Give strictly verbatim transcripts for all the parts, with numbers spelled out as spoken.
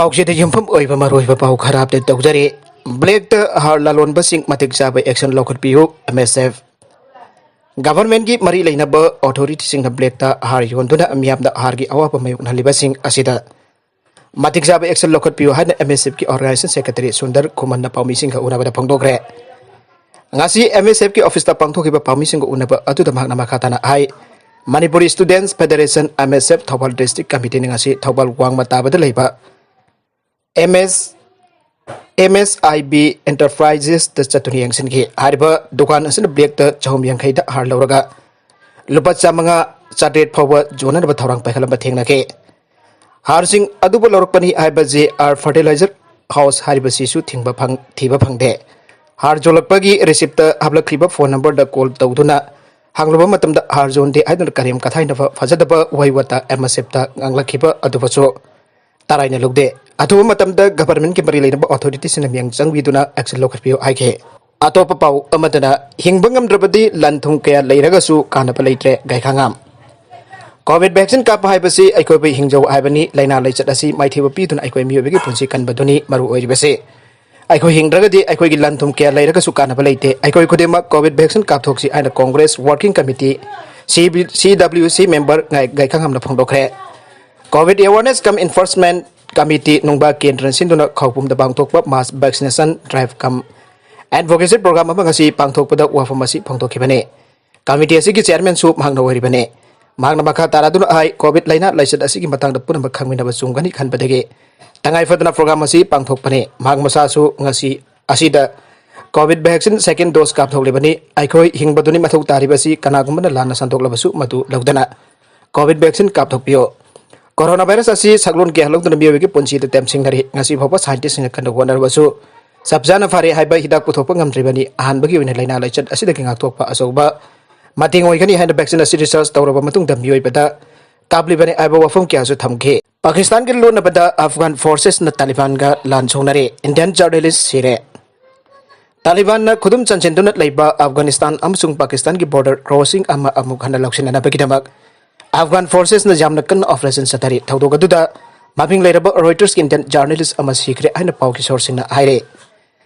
ꯄꯥꯎꯆꯦꯗ ꯌꯨꯝꯐꯝ ꯑꯣꯏꯕ ꯃꯔꯨꯑꯣꯏꯕ ꯄꯥꯎ ꯈꯔ ꯑꯞꯗꯦꯠ ꯇꯧꯖꯔꯤ꯫ ꯕ꯭ꯂꯦꯛꯇ ꯍꯥꯔ ꯂꯂꯣꯟꯕꯁꯤꯡ ꯃꯇꯤꯛ ꯆꯥꯕ ꯑꯦꯛꯁꯟ ꯂꯧꯈꯠꯄꯤꯌꯨ, ꯑꯦꯝ ꯑꯦꯁ ꯑꯦꯐ꯫ ꯒꯚꯔꯟꯃꯦꯟꯠꯀꯤ ꯃꯔꯤ ꯂꯩꯅꯕ ꯑꯣꯊꯣꯔꯤꯇꯤꯁꯤꯡꯅ ꯕ꯭ꯂꯦꯛꯇ ꯍꯥꯔ ꯌꯣꯟꯗꯨꯅ ꯃꯤꯌꯥꯝꯗ ꯍꯥꯔꯒꯤ ꯑꯋꯥꯕ ꯃꯥꯌꯣꯛꯅꯍꯜꯂꯤꯕꯁꯤꯡ ꯑꯁꯤꯗ ꯃꯇꯤꯛ ꯆꯥꯕ ꯑꯦꯛꯁꯟ ꯂꯧꯈꯠꯄꯤꯌꯨ ꯍꯥꯏꯅ ꯑꯦꯝ ꯑꯦꯁ ꯑꯦꯐꯀꯤ ꯑꯣꯔꯒꯅꯥꯏꯖꯦꯁꯟ ꯁꯦꯀ꯭ꯔꯦꯇꯔꯤ ꯁꯨꯟꯗꯔ ꯈꯨꯃꯟꯅ ꯄꯥꯎꯃꯤꯁꯤꯡꯒ ꯎꯅꯕꯗ ꯐꯣꯡꯗꯣꯛꯈ꯭ꯔꯦ꯫ ꯉꯁꯤ ꯑꯦꯝ ꯑꯦꯁ ꯑꯦꯐꯀꯤ ꯑꯣꯐꯤꯁꯇ ꯄꯥꯡꯊꯣꯛꯈꯤꯕ ꯄꯥꯎꯃꯤꯁꯤꯡꯒ ꯎꯅꯕ ꯑꯗꯨꯗ ꯃꯍꯥꯛꯅ ꯃꯈꯥ ꯇꯥꯅ ꯍꯥꯏ, ꯃꯅꯤꯄꯨꯔꯤ ꯁ꯭ꯇꯨꯗꯦꯟꯠꯁ ꯐꯦꯗꯔꯦꯁꯟ, ꯑꯦꯝ ꯑꯦꯁ ꯑꯦꯐ, ꯊꯧꯕꯥꯜ ꯗꯤꯁꯇ꯭ꯔꯤꯛ ꯀꯃꯤꯇꯤꯅ ꯉꯁꯤ ꯊꯧꯕꯥꯜ ꯋꯥꯡꯃ ꯇꯥꯕꯗ ꯂꯩꯕ ꯑꯦꯝ ꯑꯦꯁ, ꯑꯦꯝ ꯑꯦꯁ ꯑꯥꯏ ꯕꯤ ꯑꯦꯟꯇꯔꯄ꯭ꯔꯥꯏꯖꯦꯁꯇ ꯆꯠꯇꯨꯅ ꯌꯦꯡꯁꯤꯟꯈꯤ꯫ ꯍꯥꯏꯔꯤꯕ ꯗꯨꯀꯥꯟ ꯑꯁꯤꯅ ꯕ꯭ꯂꯦꯛꯇ ꯆꯍꯨꯝ ꯌꯥꯡꯈꯩꯗ ꯍꯥꯔ ꯂꯧꯔꯒ ꯂꯨꯄꯥ ꯆꯥꯃꯉꯥ, ꯆꯥꯇ꯭ꯔꯦꯠ ꯐꯥꯎꯕ ꯌꯣꯟꯅꯅꯕ ꯊꯧꯔꯥꯡ ꯄꯥꯏꯈꯠꯂꯝꯕ ꯊꯦꯡꯅꯈꯤ꯫ ꯍꯥꯔꯁꯤꯡ ꯑꯗꯨꯕꯨ ꯂꯧꯔꯛꯄꯅꯤ ꯍꯥꯏꯕ ꯖꯦ ꯑꯥꯔ ꯐꯔꯇꯤꯂꯥꯏꯖꯔ ꯍꯥꯎꯁ ꯍꯥꯏꯔꯤꯕꯁꯤꯁꯨ ꯊꯤꯡꯕ ꯐꯪ-, ꯊꯤꯕ ꯐꯪꯗꯦ꯫ ꯍꯥꯔ ꯌꯣꯜꯂꯛꯄꯒꯤ ꯔꯤꯁꯤꯞꯇ ꯍꯥꯞꯂꯛꯈꯤꯕ ꯐꯣꯟ ꯅꯝꯕꯔꯗ ꯀꯣꯜ ꯇꯧꯗꯨꯅ ꯍꯪꯂꯨꯕ ꯃꯇꯝꯗ ꯍꯥꯔ ꯌꯣꯟꯗꯦ ꯍꯥꯏꯗꯨꯅ ꯀꯔꯦꯝ ꯀꯊꯥꯏꯅꯕ ꯐꯖꯗꯕ ꯋꯥꯍꯩ ꯋꯥꯇꯥ ꯑꯦꯝ ꯑꯦꯁ ꯑꯦꯐꯇ ꯉꯥꯡꯂꯛꯈꯤꯕ ꯑꯗꯨꯕꯨꯁꯨ ꯇꯔꯥꯏꯅ ꯂꯧꯗꯦ꯫ ꯑꯊꯨꯕ ꯃꯇꯝꯗ ꯒꯚꯔꯟꯃꯦꯟꯠꯀꯤ ꯃꯔꯤ ꯂꯩꯅꯕ ꯑꯣꯊꯣꯔꯤꯇꯤꯁꯤꯡꯅ ꯃꯤꯠꯌꯦꯡ ꯆꯪꯕꯤꯗꯨꯅ ꯑꯦꯛꯁꯟ ꯂꯧꯈꯠꯄꯤꯌꯨ ꯍꯥꯏꯈꯤ꯫ ꯑꯇꯣꯞꯄ ꯄꯥꯎ ꯑꯃꯗꯅ, ꯍꯤꯡꯕ ꯉꯝꯗ꯭ꯔꯕꯗꯤ ꯂꯟ ꯊꯨꯝ ꯀꯌꯥ ꯂꯩꯔꯒꯁꯨ ꯀꯥꯟꯅꯕ ꯂꯩꯇ꯭ꯔꯦ, ꯒꯥꯏꯈꯥꯉꯥꯝ꯫ ꯀꯣꯚꯤꯗ ꯚꯦꯛꯁꯤꯟ ꯀꯥꯞꯄ ꯍꯥꯏꯕꯁꯤ ꯑꯩꯈꯣꯏꯕꯨ ꯍꯤꯡꯖꯧ ꯍꯥꯏꯕꯅꯤ꯫ ꯂꯥꯏꯅꯥ ꯂꯥꯏꯆꯠ ꯑꯁꯤ ꯃꯥꯏꯊꯤꯕ ꯄꯤꯗꯨꯅ ꯑꯩꯈꯣꯏ ꯃꯤꯑꯣꯏꯕꯒꯤ ꯄꯨꯟꯁꯤ ꯀꯟꯕꯗꯨꯅꯤ ꯃꯔꯨ ꯑꯣꯏꯔꯤꯕꯁꯤ꯫ ꯑꯩꯈꯣꯏ ꯍꯤꯡꯗ꯭ꯔꯒꯗꯤ ꯑꯩꯈꯣꯏꯒꯤ ꯂꯟ ꯊꯨꯝ ꯀꯌꯥ ꯂꯩꯔꯒꯁꯨ ꯀꯥꯟꯅꯕ ꯂꯩꯇꯦ꯫ ꯑꯩꯈꯣꯏ ꯈꯨꯗꯤꯡꯃꯛ ꯀꯣꯚꯤꯗ ꯚꯦꯛꯁꯤꯟ ꯀꯥꯞꯊꯣꯛꯁꯤ ꯍꯥꯏꯅ Congress working committee, C B, ꯁꯤ ꯗꯕ꯭ꯂꯤꯎ ꯁꯤ ꯃꯦꯝꯕꯔ ꯉꯥꯏ-, ꯒꯥꯏꯈꯥꯉꯥꯝꯅ ꯐꯣꯡꯗꯣꯛꯈ꯭ꯔꯦ꯫ ꯀꯣꯚꯤꯗ ꯑꯦꯋꯥꯔꯅꯦꯁ ꯀꯝ ꯏꯟꯐꯣꯔꯁꯃꯦꯟꯠ ꯀꯃꯤꯇꯤ ꯅꯨꯡꯕ ꯀꯦꯟꯗ꯭ꯔꯅ ꯁꯤꯟꯗꯨꯅ ꯈꯧꯄꯨꯝꯗ ꯄꯥꯡꯊꯣꯛꯄ ꯃꯥꯁ ꯚꯦꯛꯁꯤꯅꯦꯁꯟ ꯗ꯭ꯔꯥꯏꯚ ꯀꯝ ꯑꯦꯗꯚꯣꯀꯦꯁꯤ ꯄ꯭ꯔꯣꯒ꯭ꯔꯥꯝ ꯑꯃ ꯉꯁꯤ ꯄꯥꯡꯊꯣꯛꯄꯗ ꯋꯥꯐꯝ ꯑꯁꯤ ꯐꯣꯡꯗꯣꯛꯈꯤꯕꯅꯤ꯫ ꯀꯃꯤꯇꯤ ꯑꯁꯤꯒꯤ ꯆꯤꯌꯔꯃꯦꯟꯁꯨ ꯃꯍꯥꯛꯅ ꯑꯣꯏꯔꯤꯕꯅꯤ꯫ ꯃꯍꯥꯛꯅ ꯃꯈꯥ ꯇꯥꯔꯗꯨꯅ ꯍꯥꯏ, ꯀꯣꯚꯤꯗ ꯂꯥꯏꯅꯥ ꯂꯥꯏꯆꯠ ꯑꯁꯤꯒꯤ ꯃꯇꯥꯡꯗ ꯄꯨꯝꯅꯃꯛ ꯈꯪꯃꯤꯟꯅꯕ ꯆꯨꯝꯒꯅꯤ ꯈꯟꯕꯗꯒꯤ ꯇꯉꯥꯏ ꯐꯗꯅ ꯄ꯭ꯔꯣꯒ꯭ꯔꯥꯝ ꯑꯁꯤ ꯄꯥꯡꯊꯣꯛꯄꯅꯤ꯫ ꯃꯍꯥꯛ ꯃꯁꯥꯁꯨ ꯉꯁꯤ ꯑꯁꯤꯗ ꯀꯣꯚꯤꯗ ꯚꯦꯛꯁꯤꯟ ꯁꯦꯀꯦꯟ ꯗꯣꯁ ꯀꯥꯞꯊꯣꯛꯂꯤꯕꯅꯤ꯫ ꯑꯩꯈꯣꯏ ꯍꯤꯡꯕꯗꯨꯅꯤ ꯃꯊꯧ ꯇꯥꯔꯤꯕꯁꯤ, ꯀꯅꯥꯒꯨꯝꯕꯅ ꯂꯥꯟꯅ ꯁꯟꯗꯣꯛꯂꯕꯁꯨ ꯃꯗꯨ ꯂꯧꯗꯅ ꯀꯣꯚꯤꯗ ꯚꯦꯛꯁꯤꯟ ꯀꯥꯞꯊꯣꯛꯄꯤꯌꯨ꯫ ꯀꯣꯔꯣꯅꯥ ꯚꯥꯏꯔꯁ ꯑꯁꯤ ꯁꯛꯂꯣꯟ ꯀꯌꯥ ꯍꯜꯂꯛꯇꯨꯅ ꯃꯤꯑꯣꯏꯕꯒꯤ ꯄꯨꯟꯁꯤꯗ ꯇꯦꯝꯁꯤꯡꯅꯔꯤ꯫ ꯉꯁꯤ ꯐꯥꯎꯕ ꯁꯥꯏꯟꯇꯤꯁꯁꯤꯡꯅ ꯀꯟꯅ ꯍꯣꯠꯅꯔꯕꯁꯨ ꯆꯞ ꯆꯥꯅ ꯐꯔꯦ ꯍꯥꯏꯕ ꯍꯤꯗꯥꯛ ꯄꯨꯊꯣꯛꯄ ꯉꯝꯗ꯭ꯔꯤꯕꯅꯤ꯫ ꯑꯍꯥꯟꯕꯒꯤ ꯑꯣꯏꯅ ꯂꯥꯏꯅꯥ ꯂꯥꯏꯆꯠ ꯑꯁꯤꯗꯒꯤ ꯉꯥꯛꯊꯣꯛꯄ ꯑꯆꯧꯕ ꯃꯇꯦꯡ ꯑꯣꯏꯒꯅꯤ ꯍꯥꯏꯅ ꯚꯦꯛꯁꯤꯟ ꯑꯁꯤ ꯔꯤꯁꯔꯆ ꯇꯧꯔꯕ ꯃꯇꯨꯡꯗ ꯃꯤꯑꯣꯏꯕꯗ ꯀꯥꯞꯂꯤꯕꯅꯤ ꯍꯥꯏꯕ ꯋꯥꯐꯝ ꯀꯌꯥꯁꯨ ꯊꯝꯈꯤ꯫ ꯄꯥꯀꯤꯁꯇꯥꯟꯒꯤ ꯂꯣꯟꯅꯕꯗ ꯑꯐꯒꯥꯟ ꯐꯣꯔꯁꯦꯁꯅ ꯇꯥꯂꯤꯕꯥꯟꯒ ꯂꯥꯟ ꯁꯣꯛꯅꯔꯦ꯫ ꯏꯟꯗꯤꯌꯟ ꯖꯔꯅꯦꯂꯤꯁ ꯁꯤꯔꯦ꯫ ꯇꯥꯂꯤꯕꯥꯟꯅ ꯈꯨꯗꯨꯝ ꯆꯟꯁꯤꯟꯗꯨꯅ ꯂꯩꯕ ꯑꯐꯒꯥꯅꯤꯁꯇꯥꯟ ꯑꯃꯁꯨꯡ ꯄꯥꯀꯤꯁꯇꯥꯟꯒꯤ ꯕꯣꯔꯗꯔ ꯀ꯭ꯔꯣꯁꯤꯡ ꯑꯃ ꯑꯃꯨꯛ ꯍꯟꯅ ꯂꯧꯁꯤꯟꯅꯅꯕꯒꯤꯗꯃꯛ ꯑꯐꯒꯥꯟ ꯐꯣꯔꯁꯦꯁꯅ ꯌꯥꯝꯅ ꯀꯟꯅ ꯑꯣꯄꯔꯦꯁꯟ ꯆꯠꯊꯔꯤ꯫ ꯊꯧꯗꯣꯛ ꯑꯗꯨꯗ ꯃꯃꯤꯡ ꯂꯩꯔꯕ ꯔꯣꯏꯇꯔꯁꯀꯤ ꯏꯟꯗꯤꯌꯟ ꯖꯔꯅꯦꯂꯤꯁ ꯑꯃ ꯁꯤꯈ꯭ꯔꯦ ꯍꯥꯏꯅ ꯄꯥꯎꯒꯤ ꯁꯣꯔꯁꯁꯤꯡꯅ ꯍꯥꯏꯔꯦ꯫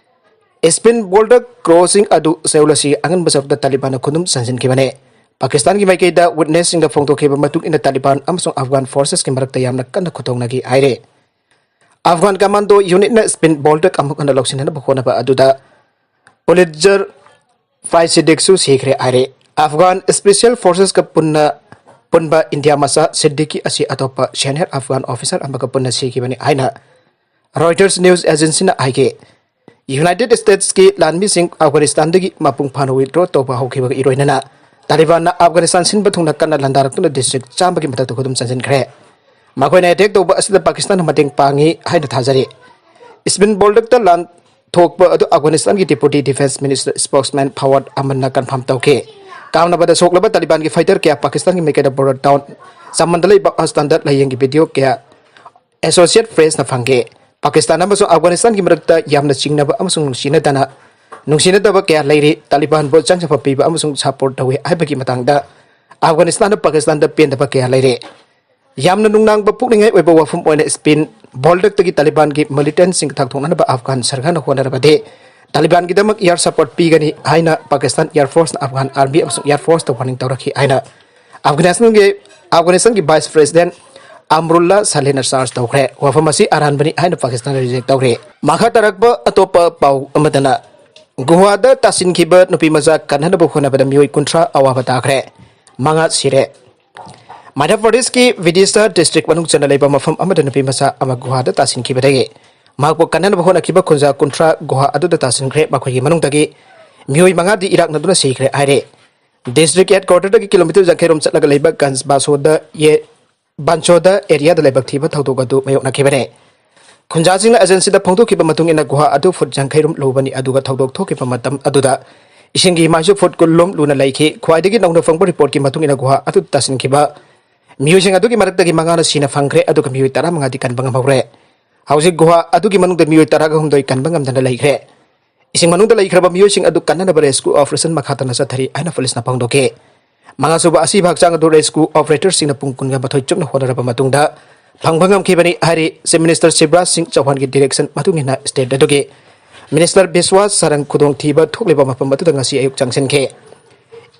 ꯏꯁꯄꯤꯟ ꯕꯣꯜꯗ ꯀ꯭ꯔꯣꯁꯤꯡ ꯑꯗꯨ ꯆꯌꯣꯜ ꯑꯁꯤ ꯑꯉꯟꯕ ꯁꯔꯨꯛꯇ ꯇꯥꯂꯤꯕꯥꯟꯅ ꯈꯨꯗꯨꯝ ꯆꯟꯁꯤꯟꯈꯤꯕꯅꯤ꯫ ꯄꯥꯀꯤꯁꯇꯥꯟꯒꯤ ꯃꯥꯏꯀꯩꯗ ꯋꯤꯠꯅꯦꯁꯁꯤꯡꯗ ꯐꯣꯡꯗꯣꯛꯈꯤꯕ ꯃꯇꯨꯡ ꯏꯟꯅ ꯇꯥꯂꯤꯕꯥꯟ ꯑꯃꯁꯨꯡ ꯑꯐꯒꯥꯟ ꯐꯣꯔꯁꯦꯁꯀꯤ ꯃꯔꯛꯇ ꯌꯥꯝꯅ ꯀꯟꯅ ꯈꯨꯗꯣꯡꯅꯈꯤ ꯍꯥꯏꯔꯦ꯫ ꯑꯐꯒꯥꯟ ꯀꯃꯥꯟꯗꯣ ꯌꯨꯅꯤꯠꯅ ꯏꯁꯄꯤꯟ ꯕꯣꯜꯗ ꯑꯃꯨꯛ ꯍꯟꯅ ꯂꯧꯁꯤꯟꯅꯅꯕ ꯍꯣꯠꯅꯕ ꯑꯗꯨꯗ ꯄꯨꯂꯤꯠꯖꯔ ꯐꯥꯏ ꯁꯤꯗꯤꯛꯁꯨ ꯁꯤꯈ꯭ꯔꯦ ꯍꯥꯏꯔꯦ꯫ ꯑꯐꯒꯥꯟ ꯁ꯭ꯄꯦꯁꯤꯌꯦꯜ ꯐꯣꯔꯁꯦꯁꯀ ꯄꯨꯟꯅ ꯄꯨꯟꯕ ꯏꯟꯗꯤꯌꯥ ꯃꯆꯥ ꯁꯤꯗꯤꯛꯀꯤ ꯑꯁꯤ ꯑꯇꯣꯞꯄ ꯁꯦꯅꯤꯌꯔ ꯑꯐꯒꯥꯟ ꯑꯣꯐꯤꯁꯥꯔ ꯑꯃꯒ ꯄꯨꯟꯅ ꯁꯤꯈꯤꯕꯅꯤ ꯍꯥꯏꯅ ꯔꯣꯏꯇꯔꯁ ꯅ꯭ꯌꯨꯁ ꯑꯦꯖꯦꯟꯁꯤꯅ ꯍꯥꯏꯈꯤ꯫ ꯌꯨꯅꯥꯏꯇꯦꯗ ꯁ꯭ꯇꯦꯠꯁꯀꯤ ꯂꯥꯟꯃꯤꯁꯤꯡ ꯑꯐꯒꯥꯅꯤꯁꯇꯥꯟꯗꯒꯤ ꯃꯄꯨꯡ ꯐꯥꯅ ꯋꯤꯗ꯭ꯔꯣ ꯇꯧꯕ ꯍꯧꯈꯤꯕꯒ ꯏꯔꯣꯏꯅꯅ ꯇꯥꯂꯤꯕꯥꯟꯅ ꯑꯐꯒꯥꯅꯤꯁꯇꯥꯟ ꯁꯤꯟꯕ ꯊꯨꯡꯅ ꯀꯟꯅ ꯂꯥꯟꯗꯥꯔꯛꯇꯨꯅ ꯗꯤꯁꯇ꯭ꯔꯤꯛ ꯆꯥꯝꯃꯒꯤ ꯃꯊꯛꯇ ꯈꯨꯗꯨꯝ ꯆꯟꯁꯤꯟꯈ꯭ꯔꯦ꯫ ꯃꯈꯣꯏꯅ ꯑꯦꯇꯦꯛ ꯇꯧꯕ ꯑꯁꯤꯗ ꯄꯥꯀꯤꯁꯇꯥꯟꯅ ꯃꯇꯦꯡ ꯄꯥꯡꯉꯤ ꯍꯥꯏꯅ ꯊꯥꯖꯔꯤ꯫ ꯏꯁꯄꯤꯟ ꯕꯣꯜꯗꯛꯇ ꯂꯥꯟ ꯊꯣꯛꯄ ꯑꯗꯨ ꯑꯐꯒꯥꯅꯤꯁꯇꯥꯟꯒꯤ deputy defence minister spokesman ꯐꯋꯥꯗ ꯑꯃꯟꯅ confirm ꯇꯧꯈꯤ꯫ ꯀꯥꯞꯅꯕꯗ ꯁꯣꯛꯂꯕ ꯇꯥꯂꯤꯕꯥꯟꯒꯤ ꯐꯥꯏꯇꯔ ꯀꯌꯥ ꯄꯥꯀꯤꯁꯇꯥꯟꯒꯤ ꯃꯥꯏꯀꯩꯗ ꯕꯣꯔꯗꯔ ꯇꯥꯎꯟ ꯆꯃꯟꯗ ꯂꯩꯕ ꯍꯣꯁꯄꯤꯇꯥꯜꯗ ꯂꯥꯌꯦꯡꯒꯤ ꯚꯤꯗꯤꯑꯣ ꯀꯌꯥ ꯑꯦꯁꯣꯁꯤꯌꯦꯠ ꯄ꯭ꯔꯦꯁꯅ ꯐꯪꯈꯤ꯫ ꯄꯥꯀꯤꯁꯇꯥꯟ ꯑꯃꯁꯨꯡ ꯑꯐꯒꯥꯅꯤꯁꯇꯥꯟꯒꯤ ꯃꯔꯛꯇ ꯌꯥꯝꯅ ꯆꯤꯡꯅꯕ ꯑꯃꯁꯨꯡ ꯅꯨꯡꯁꯤꯅꯗꯅ ꯅꯨꯡꯁꯤꯅꯗꯕ ꯀꯌꯥ ꯂꯩꯔꯤ꯫ ꯇꯥꯂꯤꯕꯥꯟꯕꯨ ꯆꯪꯖꯐꯝ ꯄꯤꯕ ꯑꯃꯁꯨꯡ ꯁꯄꯣꯔꯠ ꯇꯧꯏ ꯍꯥꯏꯕꯒꯤ ꯃꯇꯥꯡꯗ ꯑꯐꯒꯥꯅꯤꯁꯇꯥꯟꯅ ꯄꯥꯀꯤꯁꯇꯥꯟꯗ ꯄꯦꯟꯗꯕ ꯀꯌꯥ ꯂꯩꯔꯤ꯫ ꯌꯥꯝꯅ ꯅꯨꯡꯅꯥꯡꯕ ꯄꯨꯛꯅꯤꯡꯉꯥꯏ ꯑꯣꯏꯕ ꯋꯥꯐꯝ ꯑꯣꯏꯅ ꯏꯁꯄꯤꯟ ꯕꯣꯜꯗꯛꯇꯒꯤ ꯇꯥꯂꯤꯕꯥꯟꯒꯤ ꯃꯤꯂꯤꯇꯦꯟꯁꯤꯡ ꯊꯥꯛꯊꯣꯛꯅꯅꯕ ꯑꯐꯒꯥꯟ ꯁꯔꯀꯥꯔꯅ ꯍꯣꯠꯅꯔꯕꯗꯤ ꯇꯥꯂꯤꯕꯥꯟꯒꯤꯗꯃꯛ ꯏꯌꯥꯔ ꯁꯄꯣꯔꯠ ꯄꯤꯒꯅꯤ ꯍꯥꯏꯅ ꯄꯥꯀꯤꯁꯇꯥꯟ ꯏꯌꯥꯔ ꯐꯣꯔꯁꯅ ꯑꯐꯒꯥꯟ ꯑꯥꯔꯃꯤ ꯑꯃꯁꯨꯡ ꯏꯌꯥꯔ ꯐꯣꯔꯁꯇ ꯋꯥꯔꯅꯤꯡ ꯇꯧꯔꯛꯈꯤ ꯍꯥꯏꯅ ꯑꯐꯒꯥꯅꯤꯁꯇꯥꯟꯒꯤ, ꯑꯐꯒꯥꯅꯤꯁꯇꯥꯟꯒꯤ ꯚꯥꯏꯁ ꯄ꯭ꯔꯦꯁꯤꯗꯦꯟ ꯑꯝꯔꯨꯜꯂꯥ ꯁꯥꯂꯦꯅ ꯆꯥꯔꯖ ꯇꯧꯈ꯭ꯔꯦ꯫ ꯋꯥꯐꯝ ꯑꯁꯤ ꯑꯔꯥꯟꯕꯅꯤ ꯍꯥꯏꯅ ꯄꯥꯀꯤꯁꯇꯥꯟꯅ ꯔꯤꯖꯦꯛ ꯇꯧꯈ꯭ꯔꯦ꯫ ꯃꯈꯥ ꯇꯥꯔꯛꯄ ꯑꯇꯣꯞꯄ ꯄꯥꯎ ꯑꯃꯗꯅ ꯒꯨꯍꯥꯗ ꯇꯥꯁꯤꯟꯈꯤꯕ ꯅꯨꯄꯤ ꯃꯆꯥ ꯀꯟꯅꯅꯕ ꯍꯣꯠꯅꯕꯗ ꯃꯤꯑꯣꯏ ꯀꯨꯟꯊ꯭ꯔꯥ ꯑꯋꯥꯕ ꯇꯥꯈ꯭ꯔꯦ, ꯃꯉꯥ ꯁꯤꯔꯦ꯫ ꯃꯙ꯭ꯌ ꯄ꯭ꯔꯗꯦꯁꯀꯤ ꯕꯤꯗꯤꯁꯥ ꯗꯤꯁꯇ꯭ꯔꯤꯛ ꯃꯅꯨꯡ ꯆꯟꯅ ꯂꯩꯕ ꯃꯐꯝ ꯑꯃꯗ ꯅꯨꯄꯤ ꯃꯆꯥ ꯑꯃ ꯒꯨꯍꯥꯗ ꯇꯥꯁꯤꯟꯈꯤꯕꯗꯒꯤ ꯃꯍꯥꯛꯄꯨ ꯀꯟꯅꯅꯕ ꯍꯣꯠꯅꯈꯤꯕ ꯈꯨꯟꯖꯥ ꯀꯨꯟꯊ꯭ꯔꯥ ꯒꯨꯍꯥ ꯑꯗꯨꯗ ꯇꯥꯁꯤꯟꯈ꯭ꯔꯦ꯫ ꯃꯈꯣꯏꯒꯤ ꯃꯅꯨꯡꯗꯒꯤ ꯃꯤꯑꯣꯏ ꯃꯉꯥꯗꯤ ꯏꯔꯥꯛꯅꯗꯨꯅ ꯁꯤꯈ꯭ꯔꯦ ꯍꯥꯏꯔꯦ꯫ ꯗꯤꯁꯇ꯭ꯔꯤꯛ ꯍꯦꯗꯀ꯭ꯋꯥꯇꯔꯗꯒꯤ ꯀꯤꯂꯣꯃꯤꯇꯔ ꯌꯥꯡꯈꯩ ꯔꯣꯝ ꯆꯠꯂꯒ ꯂꯩꯕ ꯒꯟꯖ ꯕꯥꯁꯣꯗ ꯌꯦ-, ꯕꯥꯟꯁꯣꯗ ꯑꯦꯔꯤꯌꯥꯗ ꯂꯥꯏꯕꯛ ꯊꯤꯕ ꯊꯧꯗꯣꯛ ꯑꯗꯨ ꯃꯥꯌꯣꯛꯅꯈꯤꯕꯅꯤ꯫ ꯈꯨꯟꯖꯥꯁꯤꯡꯅ ꯑꯦꯖꯦꯟꯁꯤꯗ ꯐꯣꯡꯗꯣꯛꯈꯤꯕ ꯃꯇꯨꯡ ꯏꯟꯅ ꯒꯨꯍꯥ ꯑꯗꯨ ꯐꯨꯠ ꯌꯥꯡꯈꯩ ꯔꯣꯝ ꯂꯨꯕꯅꯤ, ꯑꯗꯨꯒ ꯊꯧꯗꯣꯛ ꯊꯣꯛꯈꯤꯕ ꯃꯇꯝ ꯑꯗꯨꯗ ꯏꯁꯤꯡꯒꯤ ꯏꯃꯥꯏꯁꯨ ꯐꯨꯠ ꯀꯨꯟ ꯂꯣꯝ ꯂꯨꯅ ꯂꯩꯈꯤ꯫ ꯈ꯭ꯋꯥꯏꯗꯒꯤ ꯅꯧꯅ ꯐꯪꯕ ꯔꯤꯄꯣꯔꯠꯀꯤ ꯃꯇꯨꯡ ꯏꯟꯅ ꯒꯨꯍꯥ ꯑꯗꯨꯗ ꯇꯥꯁꯤꯟꯈꯤꯕ ꯃꯤꯑꯣꯏꯁꯤꯡ ꯑꯗꯨꯒꯤ ꯃꯔꯛꯇꯒꯤ ꯃꯉꯥꯅ ꯁꯤꯅ ꯐꯪꯈ꯭ꯔꯦ, ꯑꯗꯨꯒ ꯃꯤꯑꯣꯏ ꯇꯔꯥꯃꯉꯥꯗꯤ ꯀꯟꯕ ꯉꯝꯍꯧꯔꯦ꯫ ꯍꯧꯖꯤꯛ ꯒꯨꯍꯥ ꯑꯗꯨꯒꯤ ꯃꯅꯨꯡꯗ ꯃꯤꯑꯣꯏ ꯇꯔꯥꯒ ꯍꯨꯝꯗꯣꯏ ꯀꯟꯕ ꯉꯝꯗꯅ ꯂꯩꯈ꯭ꯔꯦ꯫ ꯏꯁꯤꯡ ꯃꯅꯨꯡꯗ ꯂꯩꯈ꯭ꯔꯕ ꯃꯤꯑꯣꯏꯁꯤꯡ ꯑꯗꯨ ꯀꯟꯅꯅꯕ ꯔꯦꯁꯀ꯭ꯌꯨ ꯑꯣꯄꯔꯦꯁꯟ ꯃꯈꯥ ꯇꯥꯅ ꯆꯠꯊꯔꯤ ꯍꯥꯏꯅ ꯄꯨꯂꯤꯁꯅ ꯐꯣꯡꯗꯣꯛꯈꯤ꯫ ꯃꯉꯥꯁꯨꯕ ꯑꯁꯤꯕ ꯍꯛꯆꯥꯡ ꯑꯗꯨ ꯔꯦꯁꯀ꯭ꯌꯨ ꯑꯣꯄꯔꯦꯇꯔꯁꯤꯡꯅ ꯄꯨꯡ ꯀꯨꯟꯒ ꯃꯥꯊꯣꯏ ꯆꯨꯞꯅ ꯍꯣꯠꯅꯔꯕ ꯃꯇꯨꯡꯗ ꯐꯪꯕ ꯉꯝꯈꯤꯕꯅꯤ ꯍꯥꯏꯔꯤ꯫ Chief Minister Shivraj Singh Chauhanꯒꯤ direction ꯃꯇꯨꯡ ꯏꯟꯅ state ꯑꯗꯨꯒꯤ Minister ꯕꯤꯁ꯭ꯋꯥꯁ ꯁꯥꯔꯪ ꯈꯨꯗꯣꯡꯊꯤꯕ ꯊꯣꯛꯂꯤꯕ ꯃꯐꯝ ꯑꯗꯨꯗ ꯉꯁꯤ ꯑꯌꯨꯛ ꯆꯪꯁꯤꯟꯈꯤ꯫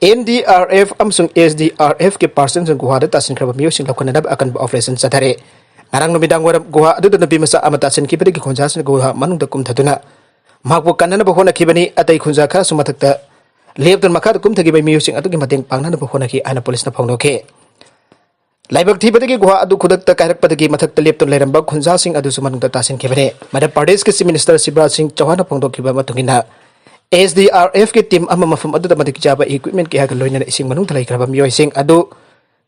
N D R F ꯑꯃꯁꯨꯡ S D R F ꯀꯤ personnelꯁꯤꯡ ꯒꯨꯍꯥꯗ ꯇꯥꯁꯤꯟꯈ꯭ꯔꯕ ꯃꯤꯑꯣꯏꯁꯤꯡ ꯂꯧꯈꯠꯅꯅꯕ ꯑꯀꯟꯕ operation ꯆꯠꯊꯔꯦ꯫ ꯉꯔꯥꯡ ꯅꯨꯃꯤꯗꯥꯡ ꯋꯥꯏꯔꯝ ꯒꯨꯍꯥ ꯑꯗꯨꯗ ꯅꯨꯄꯤ ꯃꯆꯥ ꯑꯃ ꯇꯥꯁꯤꯟꯈꯤꯕꯗꯒꯤ ꯈꯨꯟꯖꯥꯁꯤꯡꯅ ꯒꯨꯍꯥ ꯃꯅꯨꯡꯗ ꯀꯨꯝꯊꯗꯨꯅ ꯃꯍꯥꯛꯄꯨ ꯀꯟꯅꯅꯕ ꯍꯣꯠꯅꯈꯤꯕꯅꯤ꯫ ꯑꯇꯩ ꯈꯨꯟꯖꯥ ꯈꯔꯁꯨ ꯃꯊꯛꯇ ꯂꯦꯞꯇꯨꯅ ꯃꯈꯥꯗ ꯀꯨꯝꯊꯈꯤꯕ ꯃꯤꯑꯣꯏꯁꯤꯡ ꯑꯗꯨꯒꯤ ꯃꯇꯦꯡ ꯄꯥꯡꯅꯅꯕ ꯍꯣꯠꯅꯈꯤ ꯍꯥꯏꯅ ꯄꯨꯂꯤꯁꯅ ꯐꯣꯡꯗꯣꯛꯈꯤ꯫ ꯂꯥꯏꯕꯛ ꯊꯤꯕꯗꯒꯤ ꯒꯨꯍꯥ ꯑꯗꯨ ꯈꯨꯗꯛꯇ ꯀꯥꯏꯔꯛꯄꯗꯒꯤ ꯃꯊꯛꯇ ꯂꯦꯞꯇꯨꯅ ꯂꯩꯔꯝꯕ ꯈꯨꯟꯖꯥꯁꯤꯡ ꯑꯗꯨꯁꯨ ꯃꯅꯨꯡꯗ ꯇꯥꯁꯤꯟꯈꯤꯕꯅꯤ꯫ ꯃꯙ꯭ꯌ ꯄ꯭ꯔꯗꯦꯁꯀꯤ Chief Minister ꯁꯤꯕꯔꯥꯖ ꯁꯤꯡ ꯆꯧꯍꯥꯟꯅ ꯐꯣꯡꯗꯣꯛꯈꯤꯕ ꯃꯇꯨꯡ ꯏꯟꯅ, S D R F ꯀꯤ team ꯑꯃ ꯃꯐꯝ ꯑꯗꯨꯗ ꯃꯇꯤꯛ ꯆꯥꯕ equipment ꯀꯌꯥꯒ ꯂꯣꯏꯅꯅ ꯏꯁꯤꯡ ꯃꯅꯨꯡꯗ ꯂꯩꯈ꯭ꯔꯕ ꯃꯤꯑꯣꯏꯁꯤꯡ ꯑꯗꯨ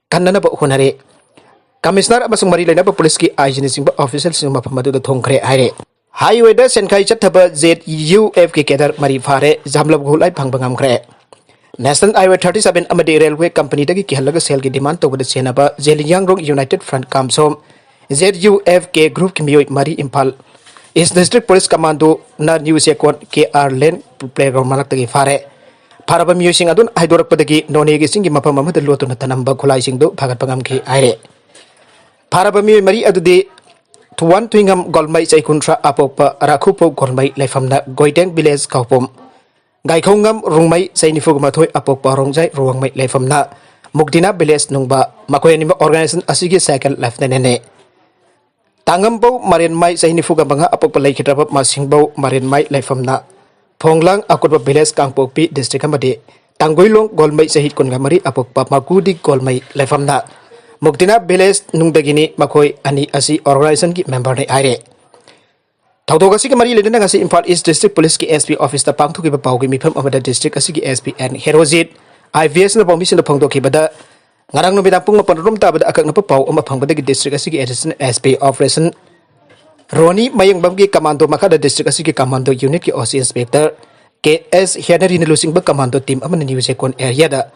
ꯀꯟꯅꯅꯕ ꯍꯣꯠꯅꯔꯤ꯫ Commissioner ꯑꯃꯁꯨꯡ ꯃꯔꯤ ꯂꯩꯅꯕ ꯄꯨꯂꯤꯁꯀꯤ ꯑꯥꯏ ꯖꯤꯅꯆꯤꯡꯕ officialꯁꯤꯡ ꯃꯐꯝ ꯑꯗꯨꯗ ꯊꯨꯡꯈ꯭ꯔꯦ ꯍꯥꯏꯔꯦ꯫ Highwayꯗ ꯁꯦꯟꯈꯥꯏ ꯆꯠꯊꯕ Z U F ꯀꯤ cadre ꯃꯔꯤ ꯐꯥꯔꯦ, ꯖꯥꯝꯂꯕ ꯈꯨꯠꯂꯥꯏ ꯐꯪꯕ ꯉꯝꯈ꯭ꯔꯦ꯫ National Highway thirty seven ꯑꯃꯗꯤ railway companyꯗꯒꯤ ꯀꯤꯍꯜꯂꯒ ꯁꯦꯜꯒꯤ demand ꯇꯧꯕꯗ ꯁꯦꯟꯅꯕ Zeliangrong United Front ꯀꯥꯝꯁꯣꯝ, Z U F K groupꯀꯤ ꯃꯤꯑꯣꯏ ꯃꯔꯤ Imphal East District Police Commandoꯅ New Chekon K R Lane playground ꯃꯅꯥꯛꯇꯒꯤ ꯐꯥꯔꯦ꯫ ꯐꯥꯔꯕ ꯃꯤꯑꯣꯏꯁꯤꯡ ꯑꯗꯨꯅ ꯍꯥꯏꯗꯣꯔꯛꯄꯗꯒꯤ ꯅꯣꯅꯦꯒꯤ ꯆꯤꯡꯒꯤ ꯃꯐꯝ ꯑꯃꯗ ꯂꯣꯠꯇꯨꯅ ꯊꯅꯝꯕ ꯈꯨꯠꯂꯥꯏꯁꯤꯡꯗꯨ ꯐꯥꯒꯠꯄ ꯉꯝꯈꯤ ꯍꯥꯏꯔꯦ꯫ ꯐꯥꯔꯕ ꯃꯤꯑꯣꯏ ꯃꯔꯤ ꯑꯗꯨꯗꯤ ꯊꯨꯋꯥꯟ ꯊꯨꯏꯉꯝ ꯒꯣꯜꯃꯩ, ꯆꯍꯤ ꯀꯨꯟꯊ꯭ꯔꯥ, ꯑꯄꯣꯛꯄ ꯔꯥꯈꯨꯄꯧ ꯒꯣꯜꯃꯩ, ꯂꯩꯐꯝꯅ ꯒꯣꯏꯇꯦꯡ village ꯀꯥꯎꯄꯨꯝ, ꯒꯥꯏꯈꯧꯉꯝ ꯔꯨꯡꯃꯩ, ꯆꯍꯤ ꯅꯤꯐꯨꯒ ꯃꯥꯊꯣꯏ, ꯑꯄꯣꯛꯄ ꯔꯣꯡꯖꯥꯏ ꯔꯨꯋꯥꯡꯃꯩ, ꯂꯩꯐꯝꯅ ꯃꯨꯛꯇꯤꯅꯥ village ꯅꯨꯡꯕ꯫ ꯃꯈꯣꯏ ꯑꯅꯤꯃꯛ organization ꯑꯁꯤꯒꯤ second lieutenantꯅꯤ꯫ ꯇꯥꯉꯝꯕꯧ ꯃꯔꯦꯟꯃꯥꯏ, ꯆꯍꯤ ꯅꯤꯐꯨꯒ ꯃꯉꯥ, ꯑꯄꯣꯛꯄ ꯂꯩꯈꯤꯗ꯭ꯔꯕ ꯃꯁꯤꯡꯕꯧ ꯃꯔꯦꯟꯃꯥꯏ, ꯂꯩꯐꯝꯅ ꯐꯣꯡꯂꯥꯡ ꯑꯀꯨꯠꯄ village ꯀꯥꯡꯄꯣꯛꯄꯤ district ꯑꯃꯗꯤ ꯇꯥꯡꯒꯨꯏꯂꯣꯡ ꯒꯣꯜꯃꯩ, ꯆꯍꯤ ꯀꯨꯟꯒ ꯃꯔꯤ, ꯑꯄꯣꯛꯄ ꯃꯒꯨꯗꯤ ꯒꯣꯜꯃꯩ, ꯂꯩꯐꯝꯅ ꯃꯨꯛꯇꯤꯅꯥ village ꯅꯨꯡꯗꯒꯤꯅꯤ꯫ ꯃꯈꯣꯏ ꯑꯅꯤ ꯑꯁꯤ organizationꯒꯤ memberꯅꯤ ꯍꯥꯏꯔꯦ꯫ ꯊꯧꯗꯣꯛ ꯑꯁꯤꯒꯤ ꯃꯔꯤ ꯂꯩꯅꯅ ꯉꯁꯤ Imphal East District Policeꯀꯤ S P officeꯇ ꯄꯥꯡꯊꯣꯛꯈꯤꯕ ꯄꯥꯎꯒꯤ ꯃꯤꯐꯝ ꯑꯃꯗ district ꯑꯁꯤꯒꯤ S P N Herojit, I P S ꯅ ꯄꯥꯎꯃꯤꯁꯤꯡꯗ ꯐꯣꯡꯗꯣꯛꯈꯤꯕꯗ, ꯉꯔꯥꯡ ꯅꯨꯃꯤꯗꯥꯡ ꯄꯨꯡ ꯃꯥꯄꯟ ꯔꯣꯝ ꯇꯥꯕꯗ ꯑꯀꯛꯅꯕ ꯄꯥꯎ ꯑꯃ ꯐꯪꯕꯗꯒꯤ district ꯑꯁꯤꯒꯤ Assistant S P Operation ꯔꯣꯅꯤ ꯃꯌꯦꯡꯕꯝꯒꯤ commando ꯃꯈꯥꯗ district ꯑꯁꯤꯒꯤ commando unitꯀꯤ O C Inspector K S ꯍꯦꯅꯔꯤꯅ ꯂꯨꯆꯤꯡꯕ commando team ꯑꯃꯅ New Chekon areaꯗ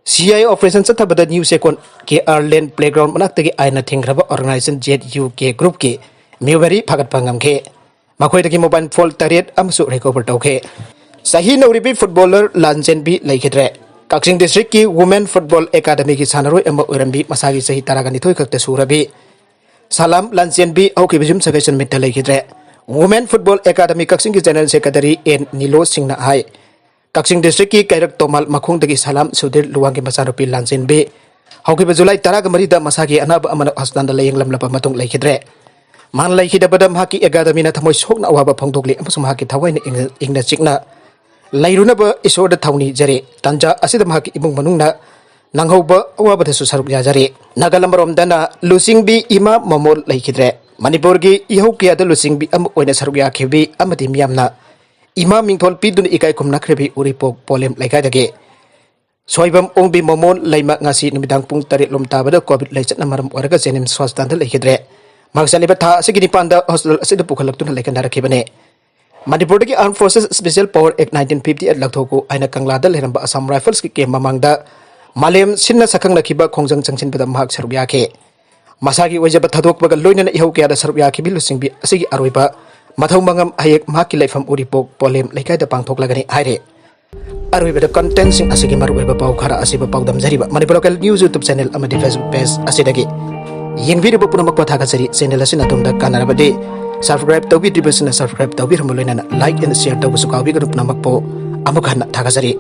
C I operation ꯆꯠꯊꯕꯗ New Chekon K R Lane playground ꯃꯅꯥꯛꯇꯒꯤ ꯑꯥꯏꯟꯅ ꯊꯤꯡꯈ꯭ꯔꯕ organization Z U K groupꯀꯤ ꯃꯤꯑꯣꯏ ꯃꯔꯤ ꯐꯥꯒꯠꯄ ꯉꯝꯈꯤ꯫ ꯃꯈꯣꯏꯗꯒꯤ mobile phone ꯇꯔꯦꯠ ꯑꯃꯁꯨ recover ꯇꯧꯈꯤ꯫ ꯆꯍꯤ ꯅꯧꯔꯤꯕꯤ footballer ꯂꯥꯟꯆꯦꯟꯕꯤ ꯂꯩꯈꯤꯗ꯭ꯔꯦ꯫ ꯀꯛꯆꯤꯡ districtꯀꯤ Women Football Academyꯒꯤ ꯁꯥꯟꯅꯔꯣꯏ ꯑꯃ ꯑꯣꯏꯔꯝꯕꯤ, ꯃꯁꯥꯒꯤ ꯆꯍꯤ ꯇꯔꯥꯒ ꯅꯤꯊꯣꯏ ꯈꯛꯇ ꯁꯨꯔꯕꯤ ꯁꯂꯥꯝ ꯂꯥꯟꯆꯦꯟꯕꯤ ꯍꯧꯈꯤꯕ ꯌꯨꯝꯁꯀꯩꯁ ꯅꯨꯃꯤꯠꯇ ꯂꯩꯈꯤꯗ꯭ꯔꯦ꯫ Women Football Academy ꯀꯛꯆꯤꯡꯒꯤ General Secretary ꯑꯦꯟ ꯅꯤꯂꯣ ꯁꯤꯡꯅ ꯍꯥꯏ, ꯀꯛꯆꯤꯡ district ꯀꯤ ꯀꯩꯔꯛ ꯇꯣꯃꯥꯜ ꯃꯈꯣꯡꯗꯒꯤ ꯁꯂꯥꯝ ꯁꯨꯙꯤꯔ ꯂꯨꯋꯥꯡꯒꯤ ꯃꯆꯥꯅꯨꯄꯤ ꯂꯥꯟꯆꯦꯟꯕꯤ ꯍꯧꯈꯤꯕ ꯖꯨꯂꯥꯏ ꯇꯔꯥꯒ ꯃꯔꯤꯗ ꯃꯁꯥꯒꯤ ꯑꯅꯥꯕ ꯑꯃꯅ ꯍꯣꯁꯄꯤꯇꯥꯜꯗ ꯂꯥꯌꯦꯡꯂꯝꯂꯕ ꯃꯇꯨꯡ ꯂꯩꯈꯤꯗ꯭ꯔꯦ꯫ ꯃꯍꯥꯛꯅ ꯂꯩꯈꯤꯗꯕꯗ ꯃꯍꯥꯛꯀꯤ ꯑꯦꯀꯥꯗꯃꯤꯅ ꯊꯃꯣꯏ ꯁꯣꯛꯅ ꯑꯋꯥꯕ ꯐꯣꯡꯗꯣꯛꯂꯤ ꯑꯃꯁꯨꯡ ꯃꯍꯥꯛꯀꯤ ꯊꯋꯥꯏꯅ ꯏꯪꯅ, ꯏꯪꯅ ꯆꯤꯛꯅ ꯂꯩꯔꯨꯅꯕ ꯏꯁꯣꯔꯗ ꯊꯧꯅꯤꯖꯔꯤ꯫ ꯇꯥꯟꯖꯥ ꯑꯁꯤꯗ ꯃꯍꯥꯛꯀꯤ ꯏꯃꯨꯡ ꯃꯅꯨꯡꯅ ꯅꯪꯍꯧꯕ ꯑꯋꯥꯕꯗꯁꯨ ꯁꯔꯨꯛ ꯌꯥꯖꯔꯤ꯫ ꯅꯥꯒꯥꯂꯝ ꯔꯣꯝꯗꯅ ꯂꯨꯆꯤꯡꯕꯤ ꯏꯃꯥ ꯃꯃꯣꯜ ꯂꯩꯈꯤꯗ꯭ꯔꯦ꯫ ꯃꯅꯤꯄꯨꯔꯒꯤ ꯏꯍꯧ ꯀꯌꯥꯗ ꯂꯨꯆꯤꯡꯕꯤ ꯑꯃ ꯑꯣꯏꯅ ꯁꯔꯨꯛ ꯌꯥꯈꯤꯕꯤ ꯑꯃꯗꯤ ꯃꯤꯌꯥꯝꯅ ꯏꯃꯥ ꯃꯤꯡꯊꯣꯜ ꯄꯤꯗꯨꯅ ꯏꯀꯥꯏ ꯈꯨꯝꯅꯈ꯭ꯔꯕꯤ ꯎꯔꯤꯄꯣꯛ ꯄꯣꯂꯦꯝ ꯂꯩꯀꯥꯏꯗꯒꯤ ꯁꯣꯏꯕꯝ ꯑꯣꯡꯕꯤ ꯃꯃꯣꯟ ꯂꯩꯃ ꯉꯁꯤ ꯅꯨꯃꯤꯗꯥꯡ ꯄꯨꯡ ꯇꯔꯦꯠ ꯂꯣꯝ ꯇꯥꯕꯗ COVID ꯂꯥꯏꯆꯠꯅ ꯃꯔꯝ ꯑꯣꯏꯔꯒ ꯖꯦꯅꯤꯝꯁ ꯍꯣꯁꯄꯤꯇꯥꯜꯗ ꯂꯩꯈꯤꯗ꯭ꯔꯦ꯫ ꯃꯍꯥꯛ ꯆꯠꯂꯤꯕ ꯊꯥ ꯑꯁꯤꯒꯤ ꯅꯤꯄꯥꯟꯗ ꯍꯣꯁꯄꯤꯇꯥꯜ ꯑꯁꯤꯗ ꯄꯨꯈꯠꯂꯛꯇꯨꯅ ꯂꯩꯈꯠꯅꯔꯛꯈꯤꯕꯅꯤ꯫ ꯃꯅꯤꯄꯨꯔꯗꯒꯤ Armed Forces Special Power Act nineteen fifty eight ꯂꯧꯊꯣꯛꯎ ꯍꯥꯏꯅ ꯀꯪꯂꯥꯗ ꯂꯩꯔꯝꯕ ꯑꯁꯥꯝ ꯔꯥꯏꯐꯜꯁꯀꯤ ꯀꯦꯝ ꯃꯃꯥꯡꯗ ꯃꯥꯂꯦꯝ ꯁꯤꯟꯅ ꯁꯛꯈꯪꯅꯈꯤꯕ ꯈꯣꯡꯖꯪ ꯆꯪꯁꯤꯟꯕꯗ ꯃꯍꯥꯛ ꯁꯔꯨꯛ ꯌꯥꯈꯤ꯫ ꯃꯁꯥꯒꯤ ꯑꯣꯏꯖꯕ ꯊꯥꯗꯣꯛꯄꯒ ꯂꯣꯏꯅꯅ ꯏꯍꯧ ꯀꯌꯥꯗ ꯁꯔꯨꯛ ꯌꯥꯈꯤꯕꯤ ꯂꯨꯆꯤꯡꯕꯤ ꯑꯁꯤꯒꯤ ꯑꯔꯣꯏꯕ ꯃꯊꯧ ꯃꯉꯝ ꯍꯌꯦꯡ ꯃꯍꯥꯛꯀꯤ ꯂꯩꯐꯝ ꯎꯔꯤꯄꯣꯛ ꯄꯣꯂꯦꯝ ꯂꯩꯀꯥꯏꯗ ꯄꯥꯡꯊꯣꯛꯂꯒꯅꯤ ꯍꯥꯏꯔꯤ꯫ ꯑꯔꯣꯏꯕꯗ contentꯁꯤꯡ ꯑꯁꯤꯒꯤ ꯃꯔꯨꯑꯣꯏꯕ ꯄꯥꯎ ꯈꯔ ꯑꯁꯤꯕꯨ ꯄꯥꯎꯗꯝꯖꯔꯤꯕ Manipur Local News YouTube channel ꯑꯃꯗꯤ Facebook page ꯑꯁꯤꯗꯒꯤ ꯌꯦꯡꯕꯤꯔꯤꯕ ꯄꯨꯝꯅꯃꯛꯄꯨ ꯊꯥꯒꯠꯆꯔꯤ꯫ Channel ꯑꯁꯤꯅ ꯑꯗꯣꯝꯗ ꯀꯥꯟꯅꯔꯕꯗꯤ subscribe ꯇꯧꯕꯤꯗ꯭ꯔꯤꯕꯁꯤꯡꯅ subscribe ꯇꯧꯕꯤꯔꯝꯕ ꯂꯣꯏꯅꯅ like and share ꯇꯧꯕꯁꯨ ꯀꯥꯎꯕꯤꯒꯅꯨ꯫ ꯄꯨꯝꯅꯃꯛꯄꯨ ꯑꯃꯨꯛ ꯍꯟꯅ ꯊꯥꯒꯠꯆꯔꯤ꯫